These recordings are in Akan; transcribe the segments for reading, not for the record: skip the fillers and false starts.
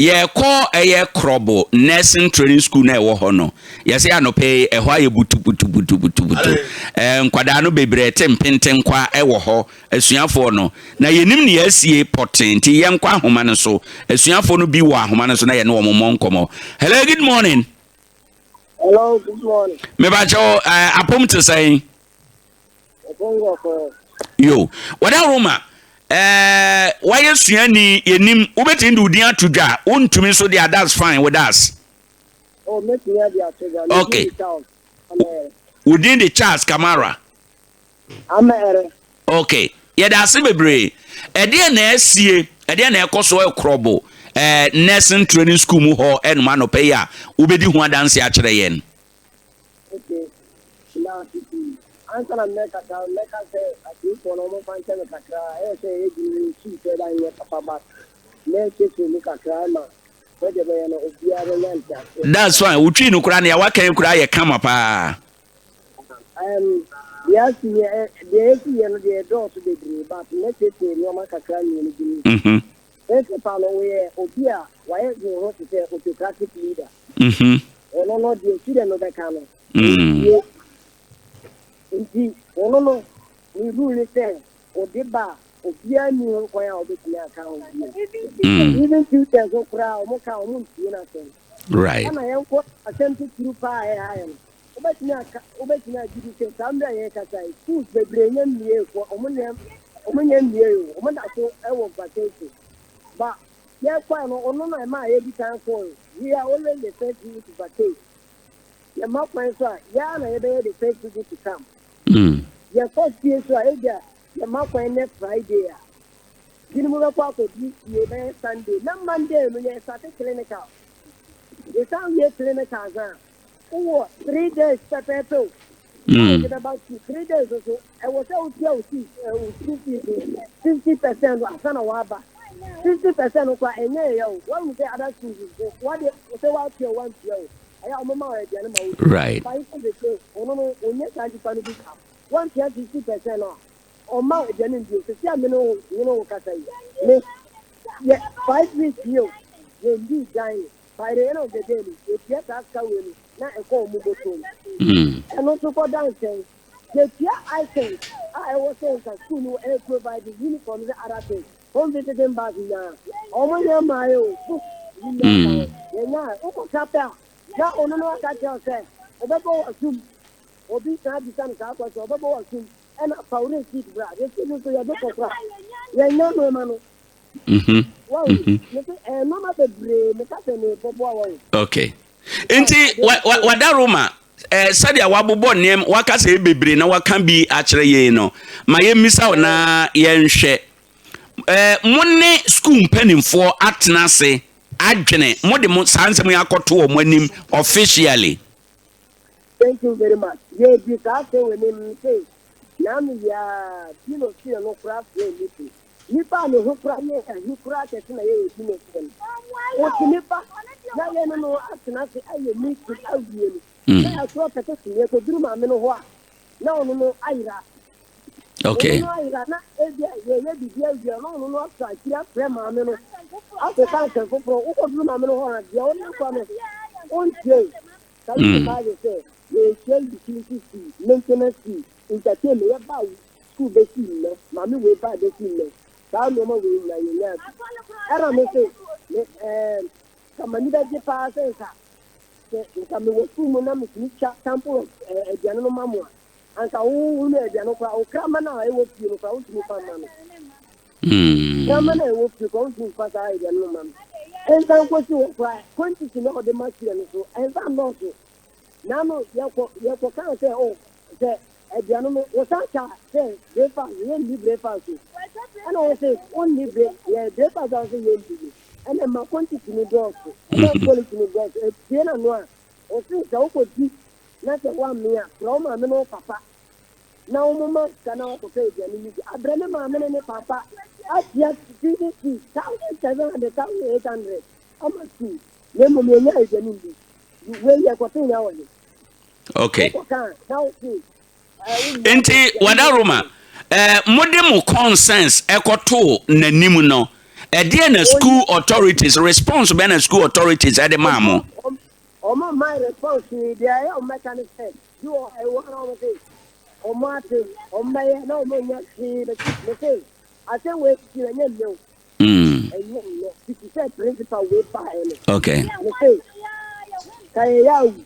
Yɛkɔ ɛyɛ Krobo Nursing Training School na ɛwɔ hɔ no, yɛsɛ anɔpɛ yi ɛhɔ ayɛ butubutubutubutu. Nkwadaa no bebree te mpentenkwa ɛwɔ hɔ, asuafoɔ no, na yɛnim ne yɛasie pɔtee, nti yɛnkɔ ahoma no so. Asuafoɔ no bi wɔ ahoma no so na yɛne wɔn mmɔ nkɔmmɔ. Hello, good morning. Hello, good morning. Mebakyɛw, apom te sɛn? Yo, wɔda Roma wayɛ suani, yɛnim wobɛtumi de wo din ato dwa, wontumi nso deɛ, that's fine with us. Oh, mɛtumi ade ato dwa. Okay. Wo din de Charles Kamara? Amɛrɛ. Okay, yɛda ase bebree. Ɛdeɛ na ɛsie, ɛdeɛ na ɛkɔ so ɛKrobo Nursing Training School mu hɔ ɛnum anɔpɛ yi a wobɛdi ho adanse akyerɛ yɛn? Okay. Na titi ansa na mmɛkasa, mmɛka sɛ atiifoɔ no ɔmo fa nkyɛn me kakra. Ɛyɛ sɛ ɛyɛ dwuma sii sɛ ɛda nyɛ papa ba mɛkyerɛkyerɛ mu kakra ma sɛdeɛ ɛbɛyɛ no obiara bɛnya nteaseɛ. That's fine. Wotwi no koraa nea waka yi koraa yɛ kama paa. Deɛ asi yɛ, deɛ esi yɛ no deɛ, ɛdɔɔso bebree, but mɛkyerɛkyerɛ nneɛma kakra mmienu bi mu. Principal no, wɔyɛ obi a wayɛ ne ho te sɛ autocratic leader. Ɔno no, deɛ student no bɛka no, tie. Nti ɔno no ne rule ne sɛ ɔde ba a, obiara nni ho kwan a ɔbɛtumi aka ho bio. Even tutors no koraa, ɔmo ka, ɔmo ntie n'asɛm. Ɛna yɛnkɔ asɛm titiri paa a ɛha yɛ no. Wobɛtumi aka, wobɛtumi agye di sɛ saa mmerɛ a yɛrekasa yi, schools bebree nyɛ mmie kɔ, ɔmo nyɛ, ɔmo nyɛ mmie o, ɔmo da so ɛwɔ vacation ba. Yɛkɔɛ no, ɔno na ɛma a yɛdi kan kɔɔ. We are always the first people to vacate. Yɛma kwan so a, yɛa na yɛbɛyɛ the first people to come. Yɛkɔ fie so a, ebia yɛma kwan nɛ Friday a, binom bɛkɔ akɔdi fie bɛyɛ Sunday, na Monday no yɛ start clinical. Yɛsan wie clinicals a, wowɔ 3 days pɛpɛɛpɛ o. Yɛde bɛba school 3 days so, ɛwɔ sɛ wotua wo fees, wo school fees 50% ansa na woaba. 50% kora ɛnyɛ yɛ o. Wɔn sɛ other schools so wɔde sɛ woatua o, woantua o, ɛyɛ a ɔmo ma wɔ aduane ma wo. Bayi sɛ de ɔno no onyɛ saa nipa no bi ka wɔntua 50% a ɔma aduane ndio. Sisi a me ne wo ne wo kasa yi, me yɛ 5 weeks yi o, yɛn di dan by the end of the day no, yɛtua saa sika wei no na ɛkɔ ɔmo bɔtɔ mu. Ɛno nso kɔ da nkyɛn, yɛtua items a ɛwɔ sɛ nka school no ɛyɛ provide, uniform ne other things, home visiting bag nyinaa, ɔmo nyɛ mmaa yɛ o, book nyinaa yɛnya. Wokɔka pɛ a, na ɔno no aka kyerɛ wo sɛ ɔbɛbɔ wɔ sum. Obi saa bisa no saa kɔ sɛ ɔbɛbɔ wɔ sum, ɛna fa wo receipt bra. Receipt nso yɛde kɔ kora, yɛnya nneɛma no. Wɔn mese ɛɛ nneɛma bebree meka sɛ mebɔboa wɔn. Okay, nti wada Roma sɛdeɛ wabobɔ nneɛma waka sɛ bebree na waka bi akyerɛ yɛn no, ma yɛmmisa wo na yɛnhwɛ. Mo ne school mpanimfoɔ atena ase adwene, mo de mo saa nsɛm yi akɔto wɔn anim officially? Thank you very much. Yɛdi saa sɛ wɔ anim sɛ naano yɛa Dino sie no koraa frɛ meeting. Nipa a ne ho kora yɛ ahi koraa kɛse na yɛyɛ Dino sie no, wɔtumi ba na yɛne no atena ase ayɛ meeting awie no, na yɛatwerɛ petition. Yɛkɔduru maame no hɔ a, na ɔno no ayera. Ɔno no ayera, na ebi a yɛyɛ biribi awie a, na ɔno no afa akyiri afrɛ maame no akɔka nsɛm foforɔ. Wokɔduru maame no hɔ a, deɛ ɔne kɔ no ɔntie. Can you imagine sɛ yɛnhyia utility fee, maintenance fee, entertainment? Yɛba school bɛsi nnɛ, maame wei ba bɛsi nnɛ, saa nneɛma wei nyinaa yɛnya bi. Ɛna me se me kama ni bɛgye paa sɛ nka sɛ nka mewɔ school mu na metumi twa sample of aduane no ma mo a, anka wo ne aduane koraa, wo krama no a ɛwɔ fie no koraa, wontumi fa ma no. Krama no a ɛwɔ fie koraa, wontumi fa saa aduane no ma no. Ɛnsa nkosi wɔ koraa, quantity na ɔde ma fie no so ɛnsa nnɔɔso. Nano yɛkɔ kaa sɛ o sɛ aduane no wɔsan ka sɛ breakfast yɛnni breakfast o, ɛna yɛ sɛ ɔnni break yɛ breakfast a wɔsɛ yɛnni no, ɛna ma quantity no dɔɔso, ɛna quality no dɔɔso. Ebie na no a ɔsi sɛ wokɔdi na sɛ woammea frɛ wo maame ne wo papa na wɔn ma sika na wɔkɔpɛ aduane no bi abrɛ ne maame ne ne papa. Atua feeding fee 1,700, 1,800 ama school, na mmom yɛnya aduane bi wei yɛkɔte nya wɔ he. Wokɔka na wote. Nti wada Roma, mode mo concerns ɛkɔtoo n'anim no, Ɛdeɛ na school authorities response bɛn na school authorities ɛde maa mo? Ɔmo mma response yi deɛ ɛyɛ ɔmo bɛka ne sɛ bi wɔ ɛwɔ na ɔmo se ɔmo ate ɔmo bɛyɛ na ɔmo nyɛ hwee bɛsi me se asɛm wei ti na ɛnyɛ nnɛ o. Ɛnyɛ nnɛ fiti sɛ principal wei baeɛ no. Me se ka yɛyɛ awu.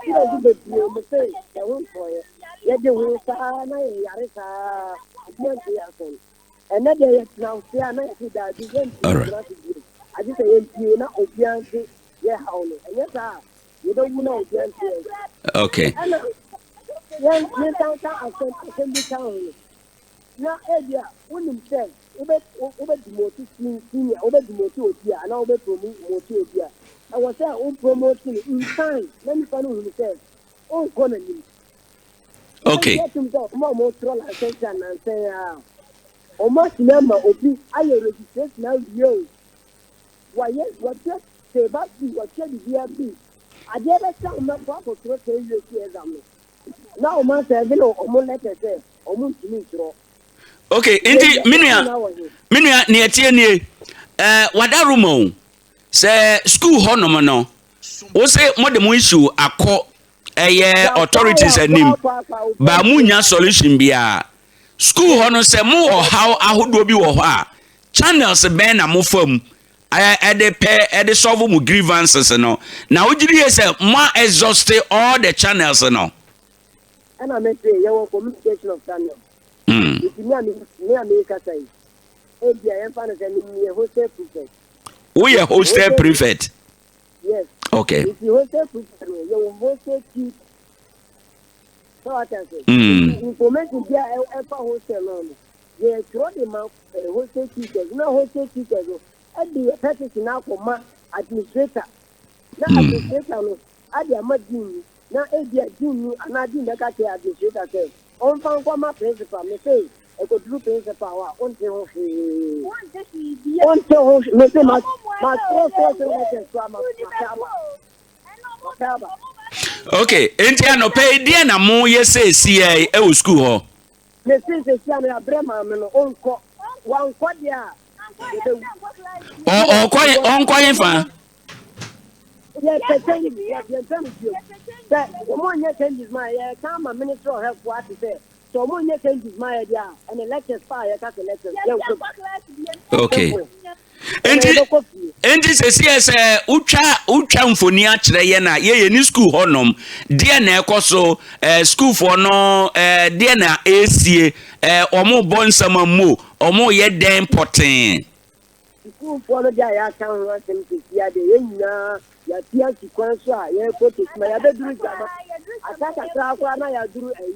Students bebree me se yɛn ho ntɔeɛ yɛgye ho saa na yɛyare saa obi ante yɛn asɛm. Ɛnnɛ deɛ yɛtena ase a na yɛse daabi yɛntumi ntena ase bio agye sɛ yɛmpue na obiara nte yɛn haw no ɛnyɛ saa a yɛbɛwu na obiara nte yɛn nka. Ɛna yɛn mensan nka asɛm asɛm bi ka ho no na ebi a wonim sɛ wobɛ wobɛ demote senior wobɛ demote obi a anaa wobɛ promote obi a ɛwɔ sɛ wo promote no in time na nipa no hunu sɛ ɔnkɔ n'anim. Okay. Yɛtum sɛ ɔmo a ɔmo twerɛ license anansɛn a ɔmo atumi ama obi ayɛ registration awie o wɔayɛ wɔkyɛ seba fee wɔkyɛ biribiara fee adeɛ bɛkyɛ ɔmo akɔ akɔtwerɛ KUAC exam no na ɔmo asɛnde no ɔmo letter sɛ ɔmo ntumi ntwerɛ. Okay, nti me nua me nua nea ɛteɛ nie ɛɛ wada room o sɛ school hɔnom no wose mo de mo issue akɔ ɛyɛ authorities anim ba mo nya solution biara school hɔ no sɛ mo wɔ haw ahodoɔ bi wɔ hɔ a channels bɛn na mo fa mu ɛde pɛ ɛde solve mo grievances no na wogye die sɛ mo a exhaust all the channels no. Ɛna me se yɛwɔ communication of channel nti me a me a mekasa yi ebia yɛmfa no sɛ meyɛ hostel prefect. Woyɛ hostel prefect? Yes. Okay. Nti hostel prefect no yɛwɔ hostel chief. Sɛ wate ase? Mm. Information bi a ɛfa hostel no no yɛtwerɛ de ma eh, hostel teachers na hostel teachers no ɛde yɛ petition akɔ ma administrator na mm. administrator no ade ama dean na ebi a dean ni anaa dean bɛka kyerɛ administrator sɛ ɔmfa nkɔ ma principal me se Ɛkɔduru principal hɔ a, wonte ho hwee. Wonte ho hwee. Mese ma ma twerɛ sɛ sɛ letters koraa ma mapɛ aba. Mapɛ aba. Okay, enti anɔpa yi deɛ na moyɛ seesia yi wɔ sukuu hɔ? Mese seesia no yɛabrɛ maame no, ɔnkɔ. Wankɔ deɛ a, yɛbɛwu. Ɔkɔ ɔnkɔ he fa? Yɛpɛ changes, yɛmpɛ no bio. Sɛ wɔn nyɛ changes ma yɛka ama Ministry of Health foɔ ate sɛ Sɛ ɔmo nyɛ changes ma yɛ deɛ a, ɛne lectures paa a yɛka sɛ lectures yɛnkɔ bi. Okay. Enti enti sɛsi yɛ sɛ wotwa wotwa mfoni akyerɛ yɛn a yɛyɛ ne school hɔnom deɛ na ɛkɔ so ɛɛ sukuufoɔ no ɛɛ deɛ na ɛresie ɛɛ wɔn bɔ nsɛm mu wɔn yɛ dɛn pɔtee. Sukuufoɔ no deɛ a yɛaka ho asɛm sɛsi adeɛ yɛn nyinaa yɛate asi kwan so a yɛrekɔ Techiman yɛabɛduru Gyama aka kakra koraa na yɛaduru ayi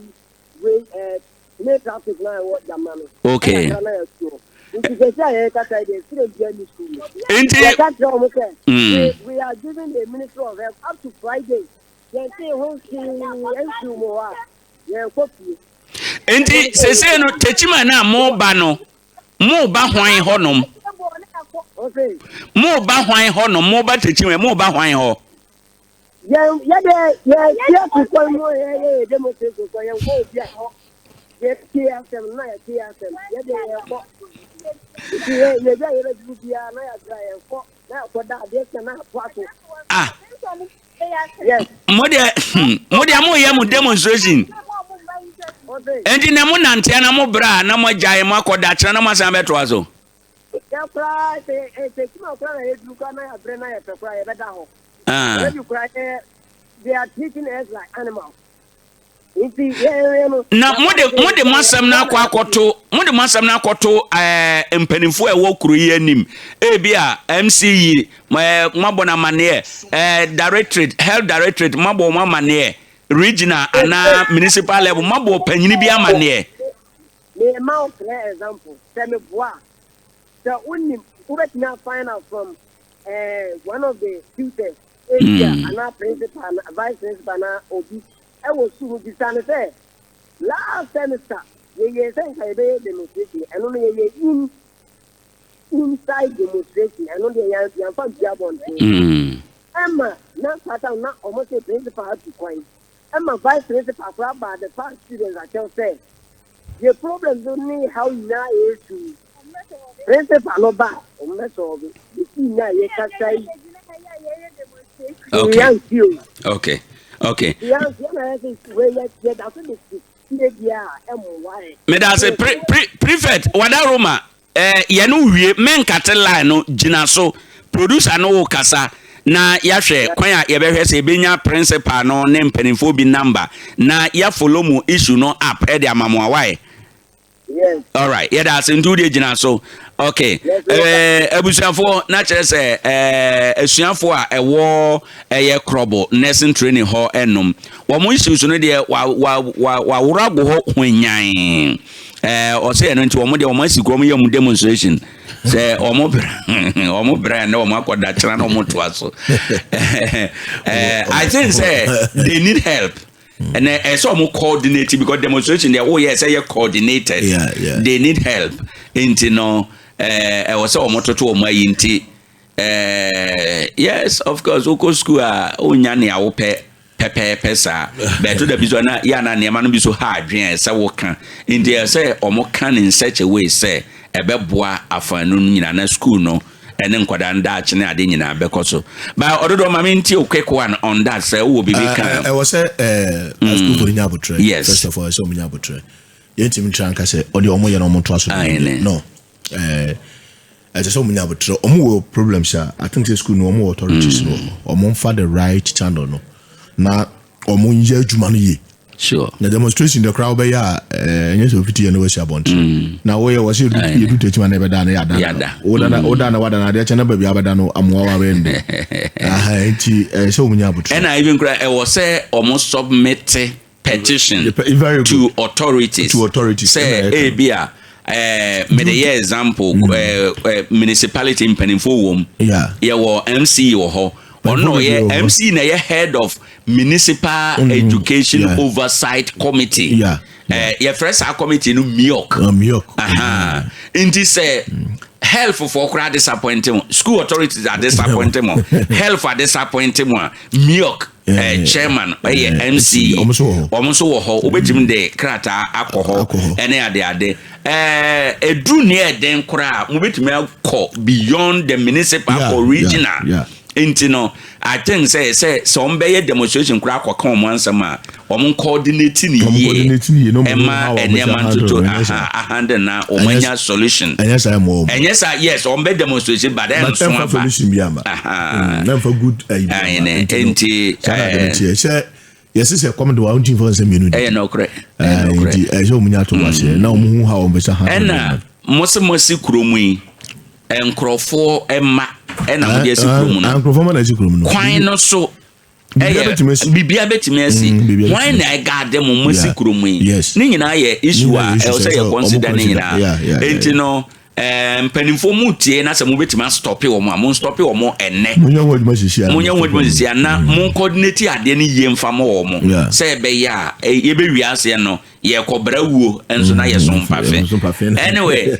wei ɛɛ ne traffic na ɛwɔ Gyama no. Okay. Ɛna na yɛatu hɔ. Nti sɛsi a yɛrekasa yi deɛ student biara ni school mu. Nti yɛka kyerɛ wɔn sɛ we, we are giving the Ministry of Health up to Friday yɛnte ho hwee ɛnfiri mu hɔ a yɛrekɔ fie. Nti sɛsɛ no Techiman na mo ba no Mo ba hwan hɔ nom? Mo ba hwan hɔ nom? Mo ba Techiman, mo ba hwan hɔ? Yɛn yɛ dɛ yɛ yɛ tukɔ mu yɛ yɛ yɛ demonstration kɔ yɛn kɔ obi hɔ yɛ tie asɛm na yɛ tie asɛm yɛ de yɛ kɔ nti yɛ yɛ bi a yɛ bɛ duru biara na yɛ adra yɛ kɔ na yɛ kɔ da adeɛ sɛ na ato ato. Ah. Yes. Mo deɛ mo deɛ mo yɛ mo demonstration. Enti na mo nantea na mo bra na mo agyae mo akɔ da kyerɛ na mo asan bɛtoa so. Yɛ koraa sɛ sɛ sima koraa na yɛduru koraa na yɛabrɛ na yɛpɛ koraa yɛbɛda hɔ. Ah. Yɛbi koraa yɛ they are treating us like animals. Na mode mode mo asɛm no akɔ akɔto mode mo asɛm no akɔto ɛɛ eh, mpanimfoɔ a ɛwɔ kuro yi anim ebi a MCE ɛɛ moabɔ no amaneɛ ɛɛ eh, directorate health directorate moabɔ wɔn amaneɛ regional anaa municipal level moabɔ panyini bi amaneɛ. Mema wo clear example sɛ meboa sɛ wonim wobɛtumi a find out from eh, one of the tutors ebia mm. anaa principal vice principal na obi ɛwɔ sukuu mu bisa no sɛ last semester yɛyɛ sɛ nka yɛbɛyɛ demonstration ɛno no yɛyɛ in inside demonstration ɛno deɛ yɛmfa mpia abɔnten mm. ɛma na satan na ɔmo sɛ principal atu kwan ɛma vice principal koraa baa the past students akyɛw sɛ yɛ problems no ne how nyinaa yɛ esu. Principal no ba a, ɔmo bɛ solve. Esi nya a yɛkasa yi. Okay. Okay. Medase pre pre prefect wadaroma, yɛne wie menkate line no gyina so, producer no wo kasa na yɛahwɛ kwan a yɛbɛhwɛ sɛ yɛbɛnya principal no ne mpanimfoɔ bi number na yɛafollow mu issue no up ɛde ama mo awae. Yes. Alright, yɛda ase. Nti wodeɛ gyina so. Okay. Abusuafoɔ, na kyerɛ sɛ asuafoɔ a ɛwɔ ɛyɛ Krɔbo nursing training hɔ ɛnom, wɔn issues no deɛ waworɔ ago hɔ hwanyan. Ɔsɛ ɛno nti wɔn deɛ wɔn asi kurom yɛ mu demonstration sɛ wɔn brɛ na wɔn akɔda kyerɛ na wɔn toa so. I think sɛ they need help ɛnɛ ɛsɛ ɔmo coordinate, because demonstration deɛ woyɛ ɛsɛ yɛ coordinated. They need help, nti no ɛwɔ sɛ ɔmo toto ɔmo ayi. Nti yes, of course, wokɔ school a wonya nea wopɛ pɛpɛɛpɛ saa, bɛɛto da bi so na yɛ ana nneɛma no bi so ha adwene a ɛsɛ woka. Nti ɛsɛ ɔmo ka ne in such a way sɛ ɛbɛboa afaanu no nyinaa na school no ɛne nkwadaa no daakye ne ade nyinaa bɛkɔ so. But ɔdodo, ma me nti o quick one on that, sɛ wowɔ biribi ka. Ɛwɔ sɛ school fo nya abotrɛ. First of all, ɛsɛ ɔmo nya abotrɛ. Yɛntumi ntra nka sɛ ɔde ɔmo yɛ no, ɔmo ntoa so. No, ɛsɛ sɛ ɔmo nya abotrɛ. Ɔmo wɔ problems a, I think sɛ school no, ɔmo wɔ authorities no, ɔmo nfa the right channel no na ɔmo nyɛ adwuma no yie. Na demonstration de koraa wobɛyɛ a, ɛnyɛ sɛ ofiti yɛ no wasi abɔnten na woyɛ wɔ sɛ yɛdu tɛkyima na ɛbɛda no yɛada, woda na wada na adeɛ kyɛ na baabi abɛda no amoa wa bɛyɛ ndɛ. Nti sɛ ɔmo nya abotrɛ. Ɛna even koraa ɛwɔ sɛ ɔmo submit petition to authorities. To authorities. Sɛ ebi a mede yɛ example, municipality mpanimfoɔ wɔ mu, yɛwɔ MCE wɔ hɔ, ɔno ɔyɛ MCE na ɛyɛ head of municipal education oversight committee. Yɛfrɛ saa committee no MIOC. MIOC. Nti sɛ health foɔ koraa disappoint mo, school authorities are disappoint mo, health are disappoint mo a, MIOC chairman ɛyɛ MCE, ɔmo nso wɔ hɔ, wobɛtumi de krataa akɔ hɔ ɛne adeade. Ɛduru ne ɛden koraa, mobɛtumi akɔ beyond the municipal, akɔ regional. Nti no, I think sɛ wɔn bɛyɛ demonstration koraa akɔka wɔn ansɛm a, wɔn coordinate ne yie, ɛma nneɛma ntoto ahande na wɔn anya solution. Ɛnyɛ saa ɛmɔ wɔn. Ɛnyɛ saa, yes, wɔn bɛ demonstration but ɛnso aba. Ɛnfa solution bi ama. Ɛnfa good ɛyi bi ama. Nti ɛɛ sɛ yɛsi sɛ kɔm de wa n ti fɔ nsɛm mmienu. Ɛyɛ nɔkorɛ. Ɛyɛ nɔkorɛ. Nti ɛsɛ wɔn nya to wa seɛ na wɔn hu ha wɔn bɛ sa ha. Ɛna mɔsɛmɔsi kurom yi, nkurɔfoɔ mma ɛna mo de asi kurom no. Nkurɔfoɔ mma na asi kurom no. Kwan no so ɛyɛ biribiara bɛtumi asi. Wɔn na ɛgaade mo mo asi kurom yi ne nyinaa yɛ issue a ɛwɔ sɛ yɛ consider ne nyinaa. Enti no, mpanimfoɔ mu tie na sɛ mo bɛtumi astop wɔn a, mo nstop wɔn ɛnɛ. Mo nyɛ ho adwuma sisi a. Mo nyɛ ho adwuma sisi a na mo coordinate adeɛ no yie nfa mo wɔ mo sɛ ɛbɛyɛ a yɛbɛwie aseɛ no, yɛkɔ brɛ wuo nso na yɛ so mpafe. Anyway.